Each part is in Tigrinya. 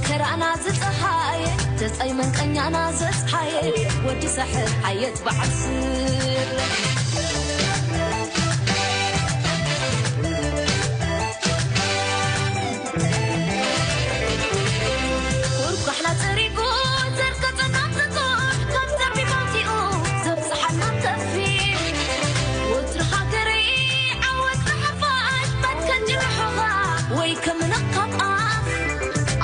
ከራና ዝፀሓየ ተፀይ መንቀኛና ዘፀሓየ ወዲ ሳሕል ሓየት በዓል ስር ኩርኳሕና ፀሪጉ ዘርገፀና ትቶ ካብ ጸቢባቲኡ ዘብፅሓና ከፊ ወትሪ ሃገረይ ዓወት ንሓፋሽ መትከል ጅምሖኻ ወይ ከምንካብ ኣፍ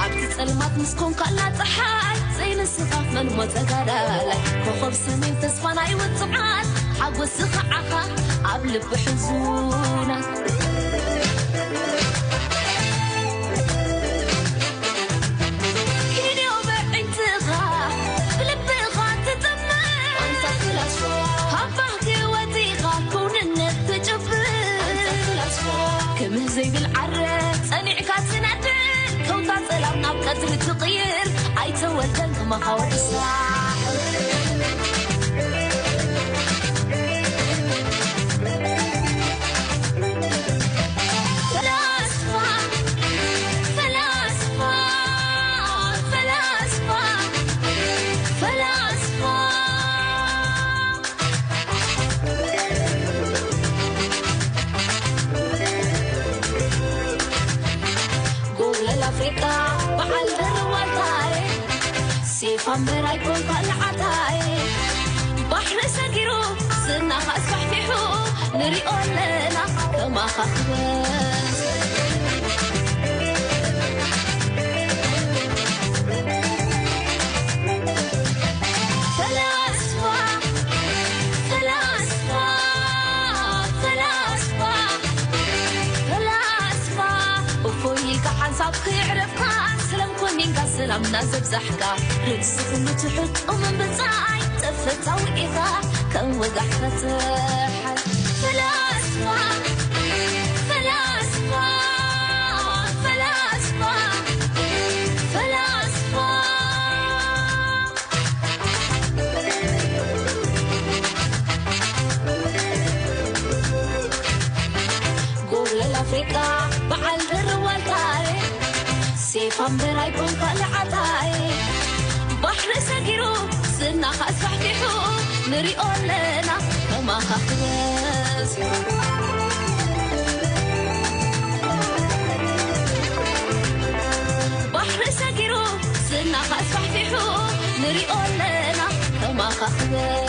ኣብቲ ጸልማት ምስ ኮንካላ ፀሓይ ዘይንስኻ መን ሞ ተጋዳላይ ኮኸብ ሰሜን ተስፋ ናይ ውፅዓት ሓጎስ ዝኸዓኻ ኣብ ልቢ ሕዙናት ኪድዮ ብዕንትኻ ብልብኻ ትጥምት ኣንታ ፍላስፋ ካብ ባህጊ ወፂኻ ክውንነት ትጭብጥ ኣንታ ፍላስፋ ክምህ ዘይብል ዓረ ጸኒዕካ ትነድድ ከውታ ጸላም ናብ ቀትሪ ትቕይር ኣይተወልደን ከማኻ ወዲ ሳሕል ፈላስፋ ፈላስፋ ፈላስፋ ፈላስፋ ጎብለል ኣፍሪቃ በዓል ደርብ ዋልታዬ ሴፍ ኣምበር ኣይኮንካ ንዓታዬ ባሕሪ ሰጊሩ ዝናኻ ኣስፋሕፊሑ ንሪኦ ኣለና ከማኻ ክበዝ ፈላስፋ ፈላስፋ ፈላስፋ ፈላስፋ እፎይ ኢልካ ሓንሳብ ከየዕረፍካ ስለም ኮኒንካ ሰላምና ዘብዛሕካ ርእሲ ኩሉ ትሑት ጡምን ብጻይ ተፈታዊ ኢኻ ከም ወጋሕ ፈትሕ ፈላስፋ ፈላስፋ ፈላስፋ ፈላስፋ ጎብለል ኣፍሪቃ በዓል ደርብ ዋልታዬ ሴፍ ኣምበር ኣይኮንካ ንዓታዬ ባሕሪ ሰጊሩ ዝናኻ ኣስፋሕፊሑ ንሪኦ ኣለና ከማኻ ክበዝሑ ባሕሪ ሰጊሩ ዝናኻ ኣስፋሕፊሑ ንሪኦ ኣለና ከማኻ ክበዝሑ